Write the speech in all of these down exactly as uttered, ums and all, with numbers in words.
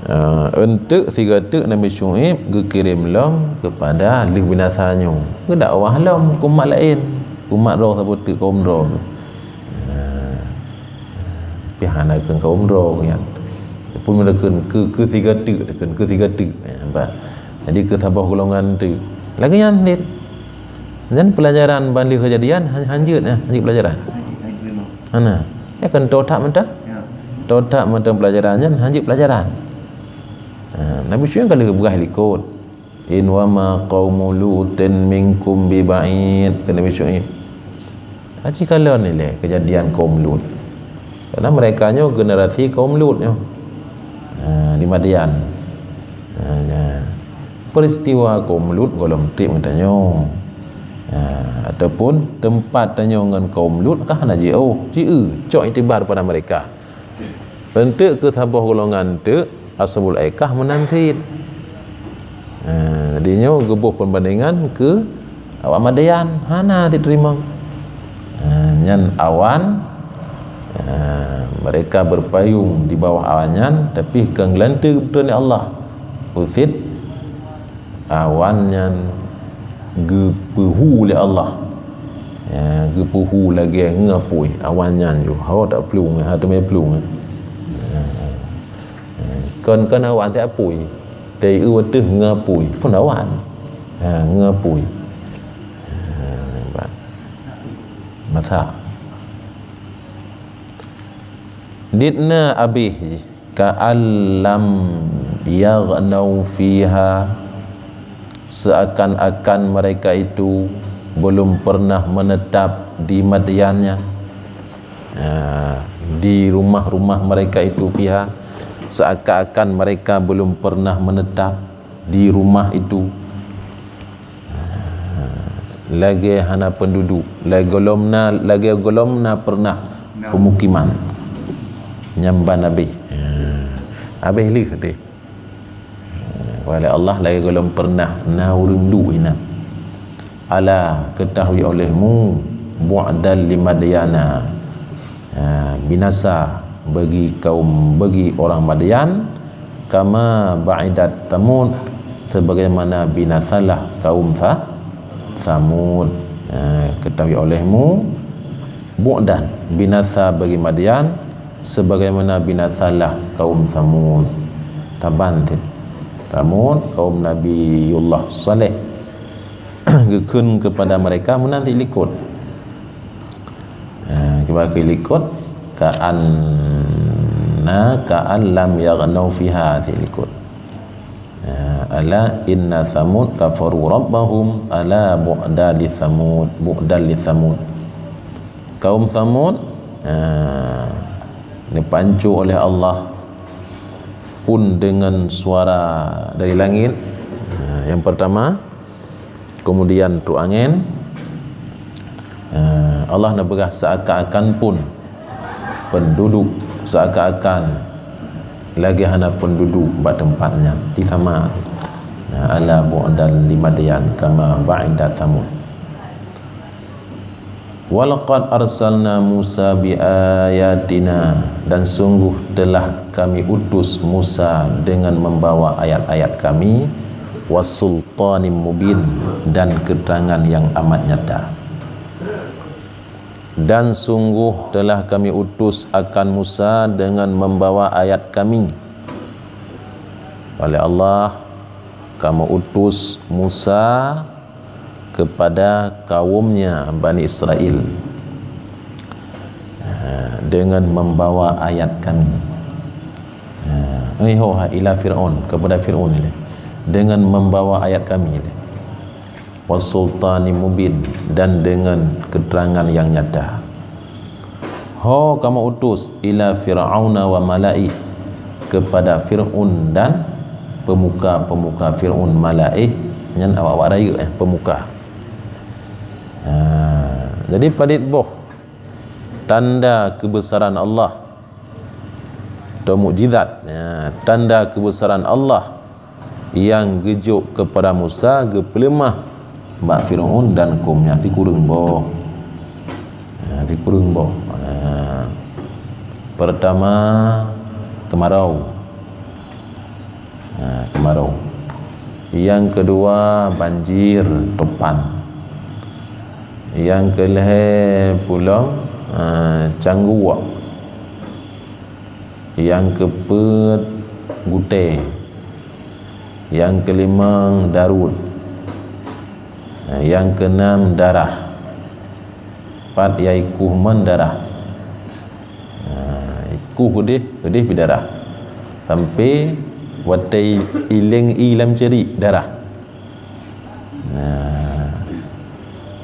Ah, eunteuk sigoe teuk Nabi Syu'aib geukirém lom keupada lheueh binasa nyoe. Geudakwah lom keu umat laén, keu umat droe saboh teuk kaum droe. Ah, pih hana keu kaum droe nyan. Pun meunakheun keu, keu sigoe teuk, keu, keu sigoe teuk. Ya, bah. Jadi keu saboh golongan teuk. Lagèe nyan dit. Nyan peulajaran ban lheueh keujadian han-, hanjeuet, eh, hanjeuet peulajaran. Hana. Ya kan, toh that mantong? Ya. Toh that mantong peulajaran nyan hanjeuet peulajaran. Ha, Nabi Syu'aib ka lheueh peugah likot, "In wa ma qaumu Lutin minkum bi ba'id," kheun Nabi Syu'aib. Aci kalon ilèe keujadian kaum Lut. Karena mereka nyoe generasi kaum Lut nyoe. Ha, di Madian. Ha, ya. Peristiwa kaum Lut gohlom trép geutanyoe. Ha, ataupun teumpat tanyoe ngon kaum Lut ka hana jiôh, jieu, cok iktibar pada mereka. Eunteuk keu saboh golongan teuk, Ashabul Aikah meunan cit. Ha, jadi nyoe geuboh peubandingan keu awak Madian, hana jiteurimong. Ha, nyan awan, ha, mereka berpayung di bawah awan nyan, tapi keu geulanteue geupeutreun lé Allah. Usit awan nyan geupeuhu lé Allah. Ya, geupeuhu lagèe ngon apui. Awan nyan ju ho taplueng, ha teumé plueng. Ya. Kon, kon awan teuh apui. Teuh ateueh ngon apui. Kon awan. Ha, ngon apui. Ha, nampak. Masak. Dit na abéh jih. Ka'an lam yaghnau fiha, seakan-akan mereka itu belum pernah menetap di Madyan nyan. Ah, di rumah-rumah mereka itu, fiha, seakan-akan mereka belum pernah menetap di rumah itu. Lagèe hana peunduduek, lagèe gohlom na, lagèe gohlom na pernah peumukiman. Nyan ban abéh. Abéh lheueh teuh. Oleh Allah lagèe gohlom pernah na ureueng duek inan. Ala, ketahui olehmu, bu'dan li Madyana. Ha, binasa bagi kaum, bagi orang Madyan, kama ba'idat Tsamud, sebagaimana binasalah kaum Sa-, Tsamud. Ha, ketahui olehmu, bu'dan, binasa bagi Madyan, sebagaimana binasalah kaum Tsamud. Saban cit. Tsamud, kaum Nabiullah Saleh. Geukheun kepada mereka meunan cit likot. Ha, kiban keu likot, ka'anna, ka'an lam yaghnau fiha, cit likot. Ha, ala inna Tsamud kafaru rabbahum, ala bu'da li Tsamud, bu'dan li Tsamud. Kaum Tsamud, ha, neupanco oleh Allah pun dengan suara dari langit. Ha, yang pertama, kemudian trok angén, eh, Allah neupeugah seakan-akan pun peunduduek, seakan-akan lagèe hana peunduduek bak teumpat nyan, di sama. Nah, ala bu'dan li Madyan kama ba'idat Tsamud. Walaqad arsalna Musa bi ayatina, dan sungguh telah Kami utus Musa dengan membawa ayat-ayat Kami, wasultanim mubin, dan keterangan yang amat nyata. Dan sungguh telah Kami utus akan Musa dengan membawa ayat Kami. Oleh Allah, Kamu utus Musa kepada kaumnya Bani Israel, ha, dengan membawa ayat Kami. Ha, eh, ho, ha, ila Fir'aun, kepada Fir'aun ilèe. Dengan membawa ayat Kami ilèe. Wasultanim mubin, dan dengan keterangan yang nyata. Ho Kamoe utus ila Fir'auna wa malaih, kepada Fir'aun dan pemuka-pemuka Fir'aun, malaih nyan awak-awak rayeuk, eh, pemuka. Ha, jadi padit boh tanda keubesaran Allah atau mukjizat, ya, tanda keubesaran Allah nyang geujok keupada Musa geupeuleumah bak Fir'aun dan kaumnya sikureueng boh. Ha, sikureueng boh. Ha. Pertama, keumarau. Ha, keumarô. Nyang keudua, banjir topan. Nyang keulhèe, pulom, ha, cangguek. Nyang keupeuet, gutèe. Nyang keulimong, daruet. Ha, nyang keunam, darah. Pat nyang ikuh mon darah. Ha, ikuh keudeh, keudeh pih darah. Sampai watèe i-, ileng ie lam ceurik, darah. Nah.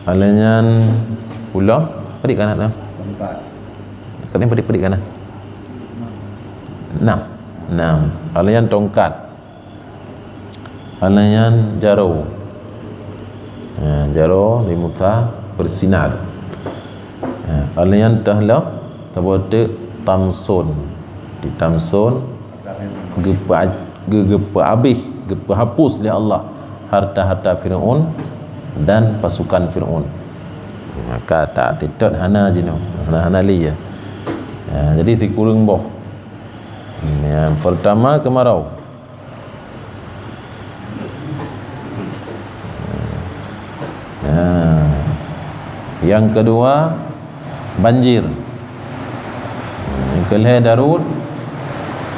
Óh lheueh nyan, pulom, padit ka na? Tadi padit, padit ka na? Nam. Nam. Óh lheueh nyan tongkat. Óh lheueh nyan jaroe. Ha, jaroe Nabi Musa bersinar. Ha, óh lheueh nyan teuh lom, saboh teuk tamson. Di tamson geupeu-, geu-, geupeuhabéh, geupeuhapus lé Allah harta-harta Firaun dan pasukan Firaun. Maka tak titot hana jinoe, hana, hana lé ya. Ha, jadi sikureueng boh. Nyang pertama keumarau. Ha. Nyang keudua, banjir. Nyang keulhèe, daruet.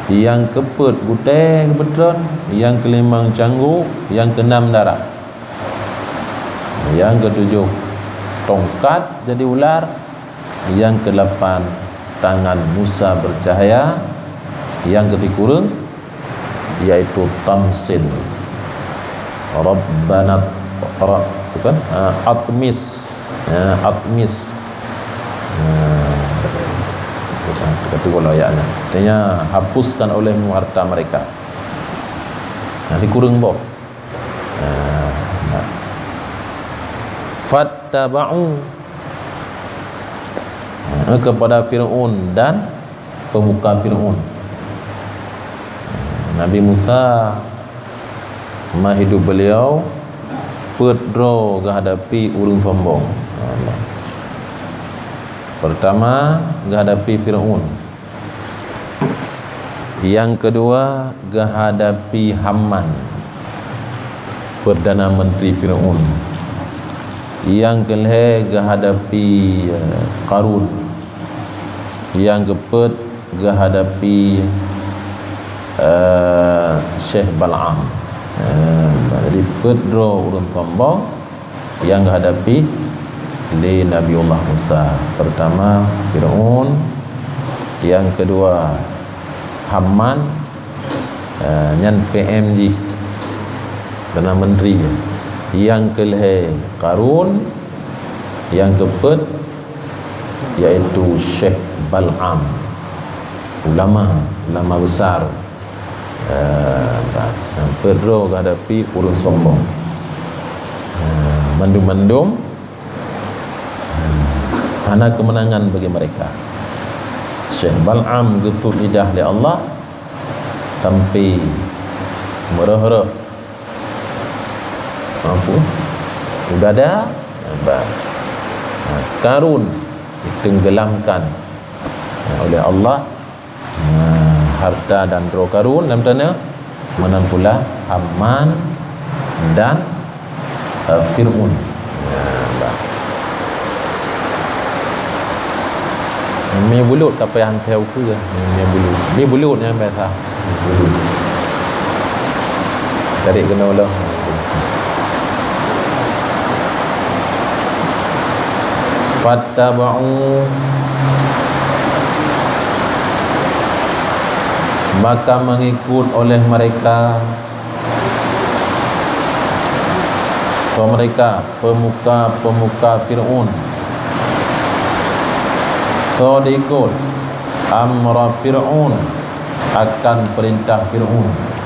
Nyang keupeuet, gutèe geupeutron. Nyang keulimong, cangguek. Nyang keunam, darah. Nyang keutujoh, tongkat jadi ular. Nyang keulapan, tangan Musa bercahaya. Nyang keusikureueng, yaitu tamsin. Rabbana, ra-, bukan, ah, atmis. Ya, atmis. Nah, kita tunggu lah ayatnya. Artinya, hapuskan olehmu harta mereka. Nah, sikureueng boh. Nah, nah. Fattaba'u, nah, kepada Firaun dan pemuka Firaun. Nabi Musa, ma hidup beliau, peuet droe geuhadapi ureuëng sombong. Pertama, geuhadapi Firaun. Nyang keudua, geuhadapi Haman, Perdana Menteri Firaun. Nyang keulhèe, geuhadapi, eh, Karun. Nyang keupeuet, geuhadapi, eh, Syekh Bal'am. Eh, jadi, peuet droe ureuëng sombong nyang geuhadapi lé Nabiullah Musa. Pertama, Firaun. Nyang keudua, Haman. Eh, nyan P M jih, Perdana Menteri. Nyang keulhèe, Karun. Nyang keupeuet, yaitu Syekh Bal'am, ulama, ulama besar. Eh, nyang peuet droe geuhadapi ureuëng sombong. Eh, mandum-mandum, eh, hana kemenangan bagi mereka. Syekh Bal'am geusut lidah lé Allah, sampai meureuh-reuh. Apa? Udada, bah. Ha, Karun ditenggelamkan, ha, oleh Allah. Ha, harta dan droe Karun lam tanoh, meunan pula Haman dan, eh, Fir'aun. Ha, bah. Mi bulut ka payah han teuh ukeue. Mi bulut. Mi bulut nyang biasa. Mi bulut. Tarék keunoe lom. Fattaba'u, maka mengikut oleh mereka, atau mereka, pemuka-pemuka Fir'aun. Soe diikot? Amra Fir'aun, akan perintah Fir'aun.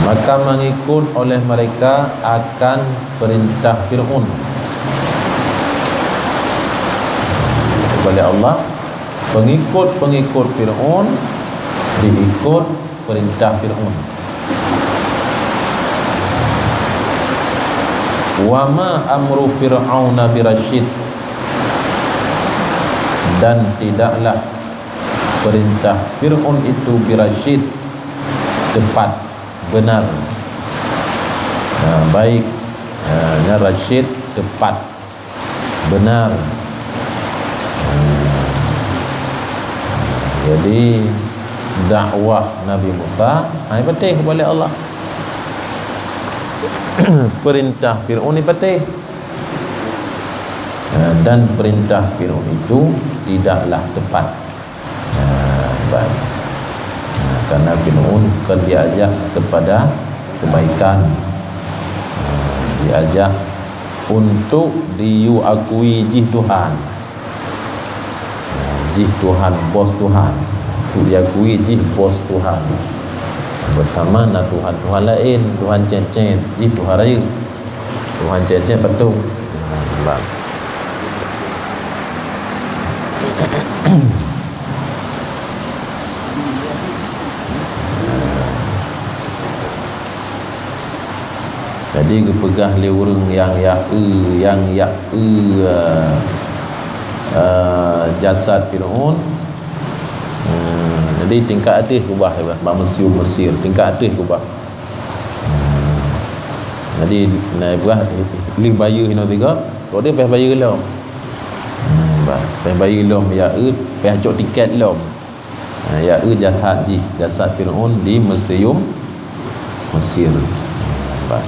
Maka mengikut oleh mereka akan perintah Fir'aun. Oleh Allah, Pengikut-pengikut Fir'aun diikut perintah Fir'aun. "Wa ma amru Fir'auna birasyid," dan tidaklah perintah Fir'aun itu birasyid, tepat, benar. Nah, baik. Nah, nyan rasyid, tepat, benar. Hmm. Jadi, dakwah Nabi Musa, ha, ipatéh ubak Allah. Perintah Fir'aun ipatéh. Ha, dan perintah Fir'aun itu tidaklah tepat. Ha, baik. Ha, karena Fir'aun kan diajak kepada kebaikan. Ha, diajak untuk diakui jih Tuhan. Ha, jih Tuhan, bos Tuhan. Untuk diakui jih bos Tuhan. Bersama na tuhan-tuhan laén, tuhan cét-cét, jih tuhan rayeuk. Tuhan cét-cét patung. Ha, bang. Jadi geupeugah lé ureuëng nyang jak eu, nyang jak eu, eh, eh, jasad Fir'aun. Hmm, jadi tingkat ateueh keubah, bak museum Mesir, tingkat ateueh keubah. Hmm. Jadi na ipeugah lheueh bayeue hinoe sigoe, rot dia payah bayeue lom. Hmm, bah, payah bayeue lom, jak eu, payah cok tiket lom. Ha, jak eu jasad jih, jasad Fir'aun di museum Mesir. Bah.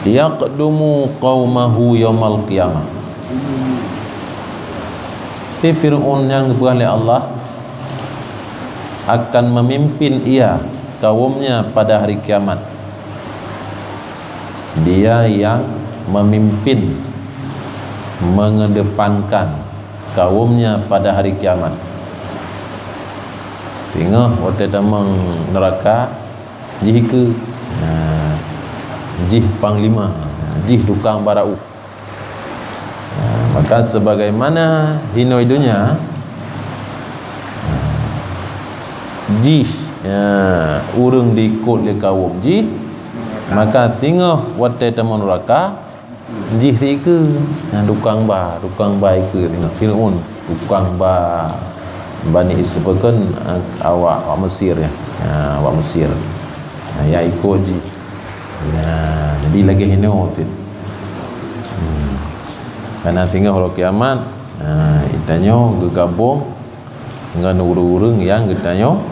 "Yaqdumu qaumahu yaumal qiyamah." Tapi Fir'aun nyang geupeugah lé Allah akan memimpin ia, kaumnya pada hari kiamat. Dia yang memimpin, mengedepankan kaumnya pada hari kiamat. Singoh watée tamong neuraka, jih ikeue. Nah, jih panglima, jih tukang barô. Nah, maka sebagaimana hinoe donya, jih, ya, ureuëng diikot lé kaum jih, maka singoh watée tamong neuraka, jih ikeue. Nah, tukang ba, tukang ba ikeue singoh. Fir'aun, tukang ba Bani Israel kan, eh, awak, awak Mesir, ya. Ya, awak Mesir. Nah, ya ikot jih. Nah, jadi lagée hinoe cit. Hmm. Karena singoh uroe kiamat, nah, geutanyoe geugabong ngon ureuëng-ureuëng nyang geutanyoe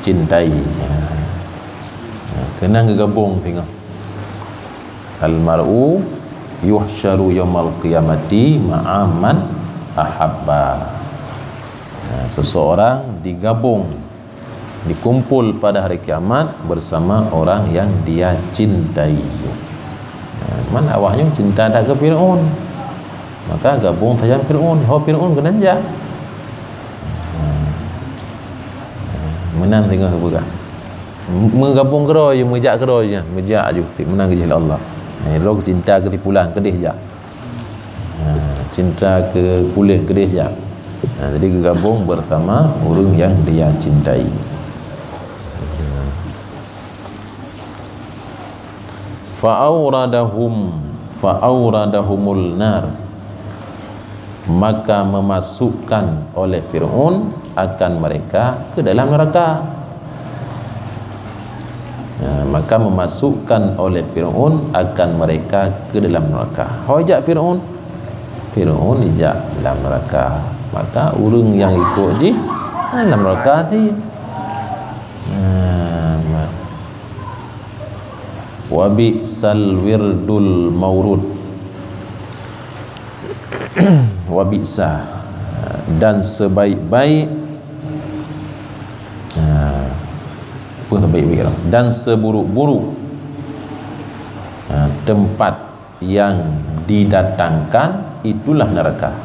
cintai. Nah, keunan geugabong singoh. "Al-mar'u yuhsyaru yaumal qiyamati ma'a man ahabba." Nah, seseorang digabong, dikumpul pada hari kiamat bersama orang yang dia cintai. Nah, man awaknyoe cinta that keu Fir'aun. Maka gabong sajan Fir'aun. Ho Fir'aun keunan jak. Nah, meunan singoh geupeugah. Meugabong keudroe, meujak keudroe, meujak ju, meunan geujih lé Allah. Nah, lôn cinta keu si pulan, keudeh jak. Ha, cinta keu pulan, keudeh jak. Ha, jadi geugabong bersama ureuëng yang dia cintai. Fa auradahum, fa auradahumul nar. Maka memasukkan oleh Fir'aun akan mereka ke dalam neraka. Ya, maka memasukkan oleh Fir'aun akan mereka ke dalam neraka. Ho jak Fir'aun? Fir'aun ijak dalam neraka. Maka ureuëng nyang ikot jih dalam neraka cit. Nah, ma-, wa bi'sal wirdul maurud. Wa bi'sa, dan sebaik-baik, nah, apa sebaik-baik lah? Dan seburuk-buruk, nah, tempat yang didatangkan itulah neraka.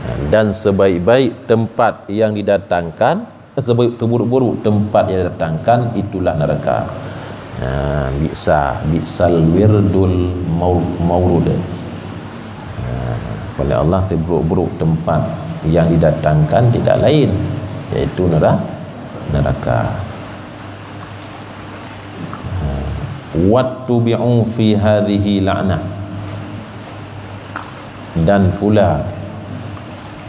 Nah, dan sebaik-baik tempat yang didatangkan, sebaik, seburuk-buruk tempat yang didatangkan itulah neraka. Ha, bi'sa, bi'sal wirdul mau-, maurud. Ha, oleh Allah, seburuk-buruk tempat yang didatangkan tidak lain, yaitu nera-, neraka. Ha, wattubi'u fi hadhihi la'nah. Dan pula,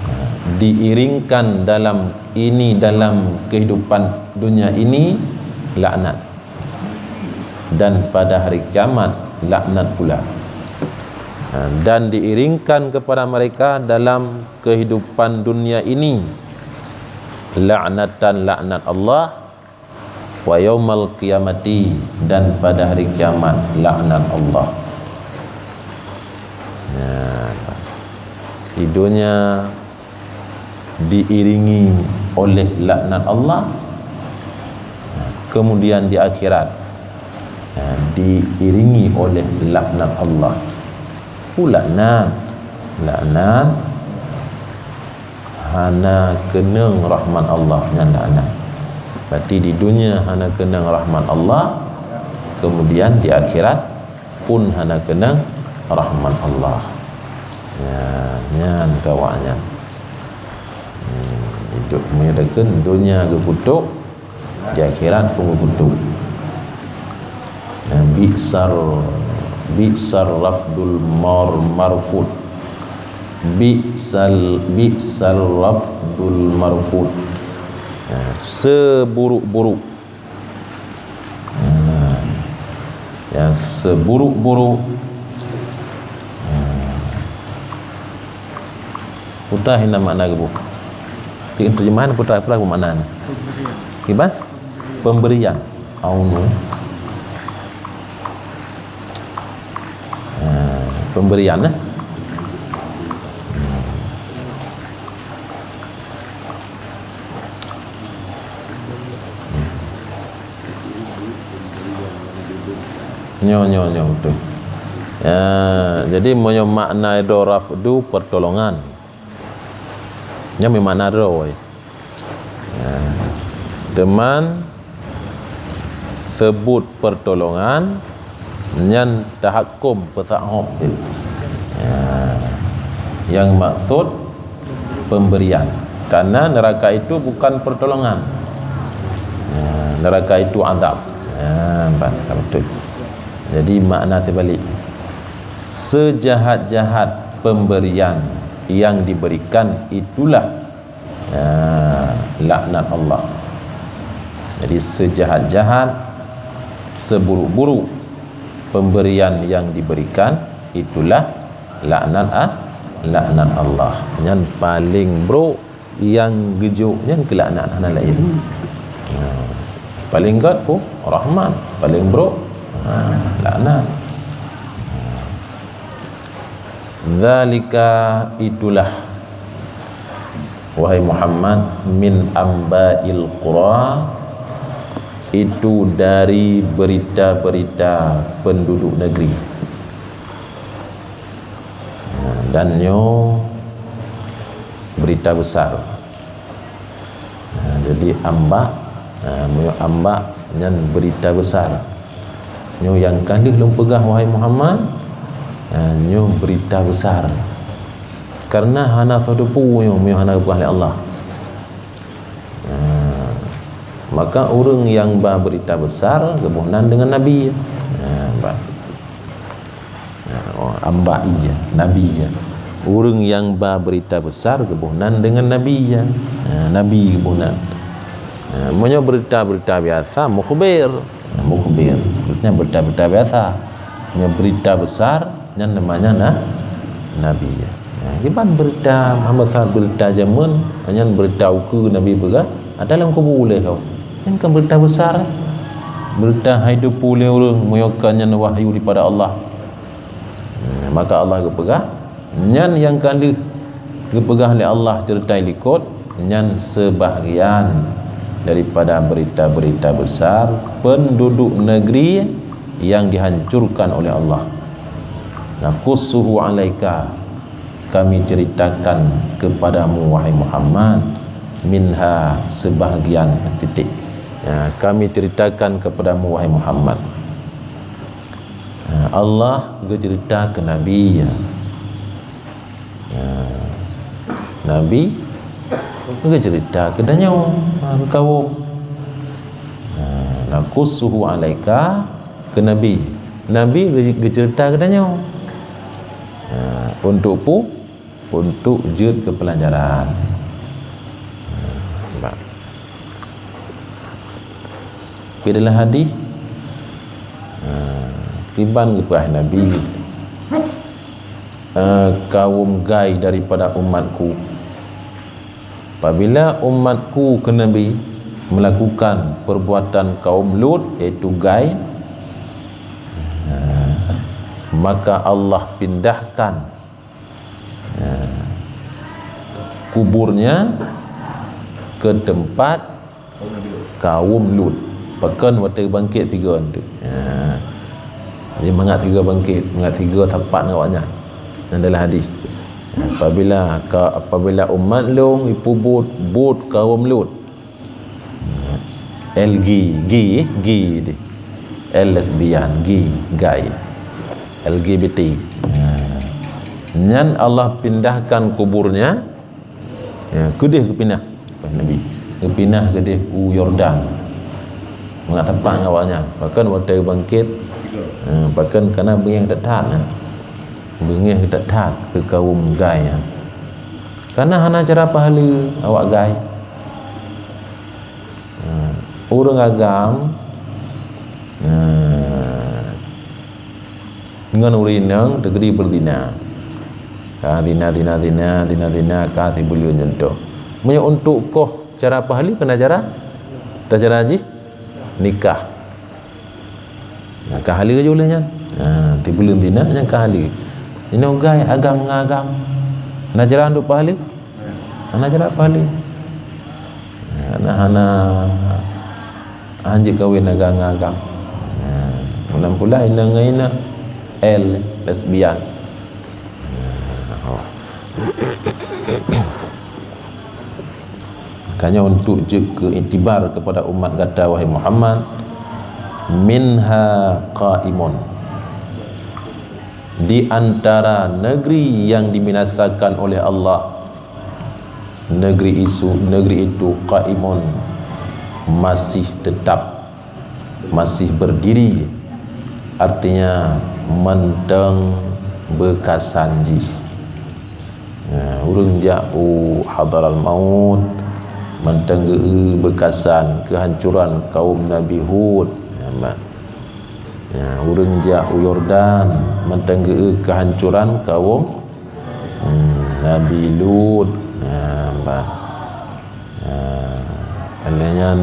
ha, diiringkan dalam ini, dalam kehidupan dunia ini, laknat. Dan pada hari kiamat, laknat pula. Ha, dan diiringkan kepada mereka dalam kehidupan dunia ini, laknatan, laknat Allah, wa yaumal qiyamati, dan pada hari kiamat, laknat Allah. Ya, di dunia diiringi oleh laknat Allah, kemudian di akhirat, ya, diiringi oleh laknat Allah. Pu laknat, laknat hana keunong rahmat Allah, nyan laknat. Berarti di dunia hana keunong rahmat Allah, kemudian di akhirat pun hana keunong rahmat Allah. Ya, nyan kawak nyan. Hmm, hidup meunyoe takheun dunia geukutok, di akhirat pun geukutok. Ya, bi'sar, bi'sar rafdul mar-, marfud. Bi'sal, bi'sar rafdul marfud. Ya, seburuk-buruk. Hmm. Ya, seburuk-buruk. Hmm. Peue teuma makna geuboh? Terjemahan peue teuma, peue makna ni? Kiban? Pemberian. Aunu. Hmm, pemberian, eh? Hmm. Nyoe, nyoe, nyoe, beutôi. Ya, jadi meunyoe makna droe rafdu pertolongan. Nyan makna droe. Ya. Teuma seubut pertolongan, nyan tahakkum peusahob. Ya. Nyang maksud pemberian. Karena neraka itu bukan pertolongan. Ya, neraka itu azab. Ya, ban, betul. Jadi makna terbalik. Sejahat-jahat pemberian yang diberikan itulah, ya, laknat Allah. Jadi sejahat-jahat, seburuk-buruk pemberian yang diberikan, itulah laknat, ah, laknat Allah. Nyan paling brok nyang geujok nyan keu laknat, hana laén. Ha. Paling gét peue? Rahmat. Paling brok, ha, laknat. Dzalika, itulah, wahai Muhammad, min amba'il qura, itu dari berita-berita penduduk negeri. Ha, dan nyoe berita besar. Ha, jadi amba, ha, meunyoe amba nyan berita besar. Nyoe nyang ka lheueh lôn peugah, wahai Muhammad, ha, nyoe berita besar. Karena hana soe teupeu nyoe meunyoe hana geupeugah lé Allah. Ha, maka ureuëng nyang ba berita besar geuboh nan deungon nabi. Ha, ba. Ha, oh, amba iya, nabi iya. Ureuëng nyang ba berita besar geuboh nan deungon nabi iya. Ha, nabi geuboh nan. Ha, meunyoe berita-berita biasa, mukhbir. Ha, mukhbir. Maksudnya berita-berita biasa. Meunyoe berita besar, nyan namanya na-, nabi iya. Ha, kiban berita, hamba sa berita jameun, nyan berita ukeue nabi peugah, ada lam kubu ulée kau. Nyan kan berita besar. Berita hai teupeu lé ureuëng, meunyoe ka nyan wahyu daripada Allah. Hmm, maka Allah geupeugah, nyan nyang ka lheueh geupeugah lé Allah ceurita likot, nyan seubahgian daripada berita-berita besar penduduk negeri yang dihancurkan oleh Allah. Naqussuhu 'alaika, Kami ceritakan kepadamu, wahai Muhammad, minha, seubahgian titik. Ya, kami ceritakan kepadamu, wahai Muhammad. Ya, Allah geucerita keu Nabi, ya. Ya. Nabi geucerita keu tanyoe, ha, keu kawom. Ya, naqussuhu alaika, keu Nabi. Nabi geu-, geucerita keu tanyoe. Ya, untuk pu-, untuk jeuet keu peulajaran. Nah, tapi dalam hadis, nah, kiban geupeugah Nabi, eh, kawom gai daripada umatku. Apabila umatku keu Nabi melakukan perbuatan kaum Lut, yaitu gai, nah, maka Allah pindahkan, ya, kuburnya ke tempat kaum Lut. Pakon watèe bangkét sigoe teuk. Ya. Jadi mangat sigoe bangkét, mangat sigoe sapat ngon awaknyan. Nyan dalam hadis. Apabila ka, apabila umat lôn jipeubuet buet kaum Lut, L G, G, G deh. L lesbian, G, gay. L G B T. Nah. Nyan Allah pindahkan kuburnya, ya, keudeh geupinah. Nabi. Geupinah keudeh u Yordan. Mangat sapat ngon awaknyan. Pakon watèe bangkét, eh, pakon kana beungéh that-that, nah. Beungéh that-that keu kaum gay, ya. Kana hana cara pahaleue awak gay. Nah, ureueng agam, nah, ngon ureueng inong teukeudi beuzina. Ka zina, zina, zina, zina, zina, ka sibuleuen contoh. Meunyoe untuk koh cara pahaleue, kana cara? Cara jih nikah. Nah, ka haleue jih ulèh nyan. Nah, sibuleuen zina nyan ka haleue. Inoe gay agam ngon agam. Na jalan untuk pahaleue? Hana jalan pahaleue. Hana, hana, hanjeuet kawin agam ngon agam. Nah, meunan pula inong ngon inong. L, lesbian. Nah, oh. Makanya untuk jeuet keu iktibar kepada umat gata, wahai Muhammad, minha qaimun. Di antara negeri yang dibinasakan oleh Allah, negeri isu, negeri itu qaimun, masih tetap, masih berdiri, artinya mantong beukasan jih. Nah, ureueng jak u hadaral maut, mantong geu-eu beukasan keuhancuran kaum Nabi Hud. Nah, mat. Nah, ureueng jak u Yordan, mantong geu-eu keuhancuran kaum, hmm, Nabi Lut. Nah, mat. Ha, lheueh nyan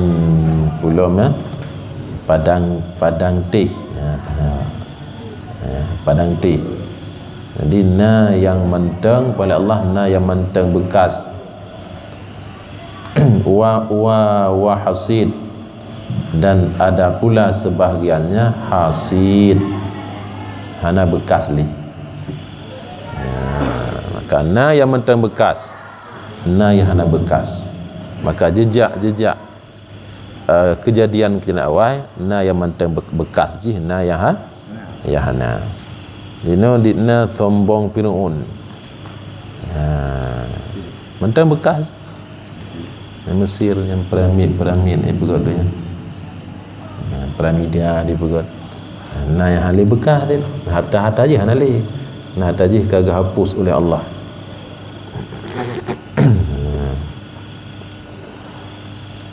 ulôn, ya, padang, padang teh. Ha, ha. Ha, padang teh. Jadi, na nyang mantong, paléng Allah na nyang mantong beukas. Wa, wa, wa hasid. Dan ada pula sebahagiannya hasid. Hana beukas lé. Ha, maka na nyang mantong beukas. Na nyang hana beukas. Maka jeujak-jeujak, eh, keujadian keunan awai, na nyang mantong be-, beukas jih, na nyang ha-, nyang hana. Jinoe di na sombong Fir'aun. Ha. Mantong beukas. Nyang Mesir, nyang piramid-piramid, eh, peugöt tu nyan. Ha, piramida dipeugöt. Na nyang hana lé beukas teuh. Harta-harta jih hana lé. Na harta jih ka geuhapus uleh Allah.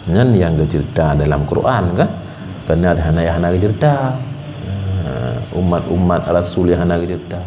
Nyan nyang geuceurita dalam Quran, kan? Keunan hana, hana geuceurita. Ha, umat-umat Rasul nyang hana geuceurita.